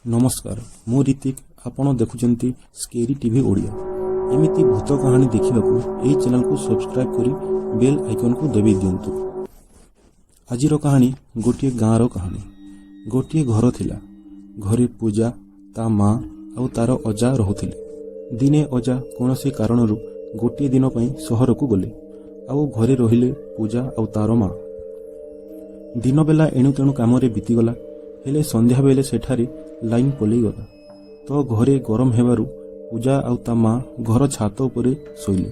ନମସ୍କାର, ମୁଁ ରିତିକ। ଆପଣ ଦେଖୁଛନ୍ତି ସ୍କେରି ଟିଭି ଓଡ଼ିଆ। ଏମିତି ଭୂତ କାହାଣୀ ଦେଖିବାକୁ ଏହି ଚ୍ୟାନେଲକୁ ସବସ୍କ୍ରାଇବ୍ କରି ବେଲ୍ ଆଇକନ୍କୁ ଦବାଇ ଦିଅନ୍ତୁ। ଆଜିର କାହାଣୀ ଗୋଟିଏ ଗାଁର କାହାଣୀ। ଗୋଟିଏ ଘର ଥିଲା। ଘରେ ପୂଜା, ତା ମା ଆଉ ତାର ଅଜା ରହୁଥିଲେ। ଦିନେ ଅଜା କୌଣସି କାରଣରୁ ଗୋଟିଏ ଦିନ ପାଇଁ ସହରକୁ ଗଲେ ଆଉ ଘରେ ରହିଲେ ପୂଜା ଆଉ ତାର ମା। ଦିନବେଲା ଏଣୁତେଣୁ କାମରେ ବିତିଗଲା। ହେଲେ ସନ୍ଧ୍ୟାବେଳେ ସେଠାରେ ଲାଇନ୍ ପଲେଇଗଲା ତ ଘରେ ଗରମ ହେବାରୁ ପୂଜା ଆଉ ତା ମା ଘର ଛାତ ଉପରେ ଶୋଇଲେ।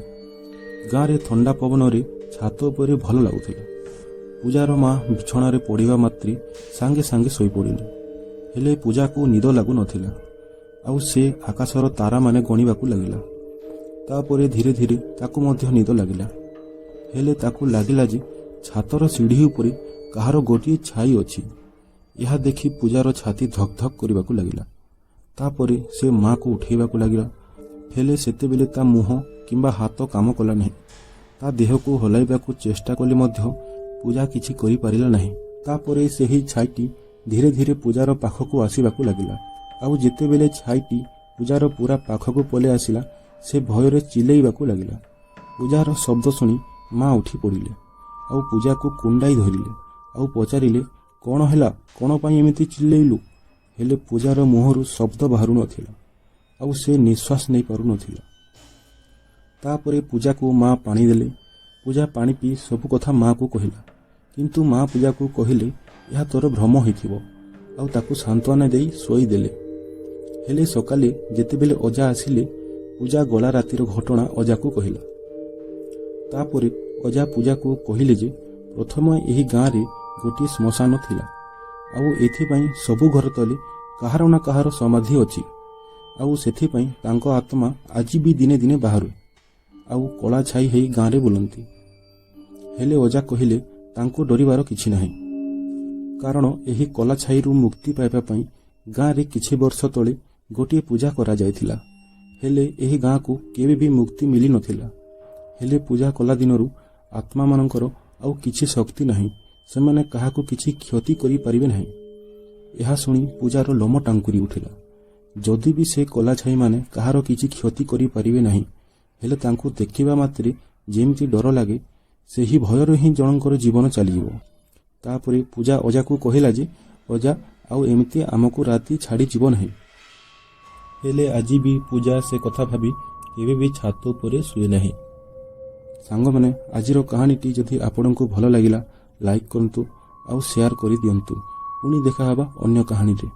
ଗାଁରେ ଥଣ୍ଡା ପବନରେ ଛାତ ଉପରେ ଭଲ ଲାଗୁଥିଲା। ପୂଜାର ମା ବିଛଣାରେ ପଡ଼ିବା ମାତ୍ରେ ସାଙ୍ଗେ ସାଙ୍ଗେ ଶୋଇପଡ଼ିଲେ। ହେଲେ ପୂଜାକୁ ନିଦ ଲାଗୁନଥିଲା ଆଉ ସେ ଆକାଶର ତାରାମାନେ ଗଣିବାକୁ ଲାଗିଲା। ତାପରେ ଧୀରେ ଧୀରେ ତାକୁ ମଧ୍ୟ ନିଦ ଲାଗିଲା। ହେଲେ ତାକୁ ଲାଗିଲା ଯେ ଛାତର ସିଢ଼ି ଉପରେ କାହାର ଗୋଟିଏ ଛାଇ ଅଛି। ଏହା ଦେଖି ପୂଜାର ଛାତି ଧକ୍ ଧକ୍ କରିବାକୁ ଲାଗିଲା। ତାପରେ ସେ ମାଆକୁ ଉଠେଇବାକୁ ଲାଗିଲା। ହେଲେ ସେତେବେଳେ ତା ମୁହଁ କିମ୍ବା ହାତ କାମ କଲା ନାହିଁ। ତା ଦେହକୁ ହଲାଇବାକୁ ଚେଷ୍ଟା କଲେ ମଧ୍ୟ ପୂଜା କିଛି କରିପାରିଲା ନାହିଁ। ତାପରେ ସେହି ଛାଇଟି ଧୀରେ ଧୀରେ ପୂଜାର ପାଖକୁ ଆସିବାକୁ ଲାଗିଲା। ଆଉ ଯେତେବେଳେ ଛାଇଟି ପୂଜାର ପୁରା ପାଖକୁ ପଳେଇ ଆସିଲା, ସେ ଭୟରେ ଚିଲେଇବାକୁ ଲାଗିଲା। ପୂଜାର ଶବ୍ଦ ଶୁଣି ମା ଉଠି ପଡ଼ିଲେ ଆଉ ପୂଜାକୁ କୁଣ୍ଡାଇ ଧରିଲେ ଆଉ ପଚାରିଲେ, "କ'ଣ ହେଲା? କ'ଣ ପାଇଁ ଏମିତି ଚିଲେଇଲୁ?" ହେଲେ ପୂଜାର ମୁହଁରୁ ଶବ୍ଦ ବାହାରୁ ନଥିଲା ଆଉ ସେ ନିଶ୍ୱାସ ନେଇପାରୁନଥିଲା। ତାପରେ ପୂଜାକୁ ମା ପାଣି ଦେଲେ। ପୂଜା ପାଣି ପିଇ ସବୁ କଥା ମାଆକୁ କହିଲା। କିନ୍ତୁ ମା ପୂଜାକୁ କହିଲେ, "ଏହା ତୋର ଭ୍ରମ ହୋଇଥିବ" ଆଉ ତାକୁ ସାନ୍ତ୍ୱନା ଦେଇ ଶୋଇଦେଲେ। ହେଲେ ସକାଳେ ଯେତେବେଳେ ଅଜା ଆସିଲେ, ପୂଜା ଗଲା ରାତିର ଘଟଣା ଅଜାକୁ କହିଲା। ତାପରେ ଅଜା ପୂଜାକୁ କହିଲେ ଯେ ପ୍ରଥମେ ଏହି ଗାଁରେ ଗୋଟିଏ ଶ୍ମଶାନ ଥିଲା ଆଉ ଏଥିପାଇଁ ସବୁ ଘର ତଳେ କାହାର ନା କାହାର ସମାଧି ଅଛି ଆଉ ସେଥିପାଇଁ ତାଙ୍କ ଆତ୍ମା ଆଜି ବି ଦିନେ ଦିନେ ବାହାରେ ଆଉ କଳା ଛାଇ ହେଇ ଗାଁରେ ବୁଲନ୍ତି। ହେଲେ ଅଜା କହିଲେ, ତାଙ୍କୁ ଡରିବାର କିଛି ନାହିଁ, କାରଣ ଏହି କଳା ଛାଇରୁ ମୁକ୍ତି ପାଇବା ପାଇଁ ଗାଁରେ କିଛି ବର୍ଷ ତଳେ ଗୋଟିଏ ପୂଜା କରାଯାଇଥିଲା। ହେଲେ ଏହି ଗାଁକୁ କେବେ ବି ମୁକ୍ତି ମିଳିନଥିଲା। ହେଲେ ପୂଜା କଲା ଦିନରୁ ଆତ୍ମାମାନଙ୍କର ଆଉ କିଛି ଶକ୍ତି ନାହିଁ। ସେମାନେ କାହାକୁ କିଛି କ୍ଷତି କରିପାରିବେ ନାହିଁ। ଏହା ଶୁଣି ପୂଜାର ଲୋମ ଟାଙ୍କୁରି ଉଠିଲା। ଯଦି ବି ସେ କଳା ଛାଇମାନେ କାହାର କିଛି କ୍ଷତି କରିପାରିବେ ନାହିଁ, ହେଲେ ତାଙ୍କୁ ଦେଖିବା ମାତ୍ରେ ଯେମିତି ଡର ଲାଗେ, ସେହି ଭୟରେ ହିଁ ଜଣଙ୍କର ଜୀବନ ଚାଲିଯିବ। ତାପରେ ପୂଜା ଅଜାକୁ କହିଲା ଯେ, "ଅଜା, ଆଉ ଏମିତି ଆମକୁ ରାତି ଛାଡ଼ିଯିବ ନାହିଁ।" ହେଲେ ଆଜି ବି ପୂଜା ସେ କଥା ଭାବି କେବେ ବି ଛାତ ଉପରେ ଶୁଏ ନାହିଁ। ସାଙ୍ଗମାନେ, ଆଜିର କାହାଣୀଟି ଯଦି ଆପଣଙ୍କୁ ଭଲ ଲାଗିଲା, ଲାଇକ୍ କରନ୍ତୁ ଆଉ ସେୟାର କରିଦିଅନ୍ତୁ। ପୁଣି ଦେଖାହେବା ଅନ୍ୟ କାହାଣୀରେ।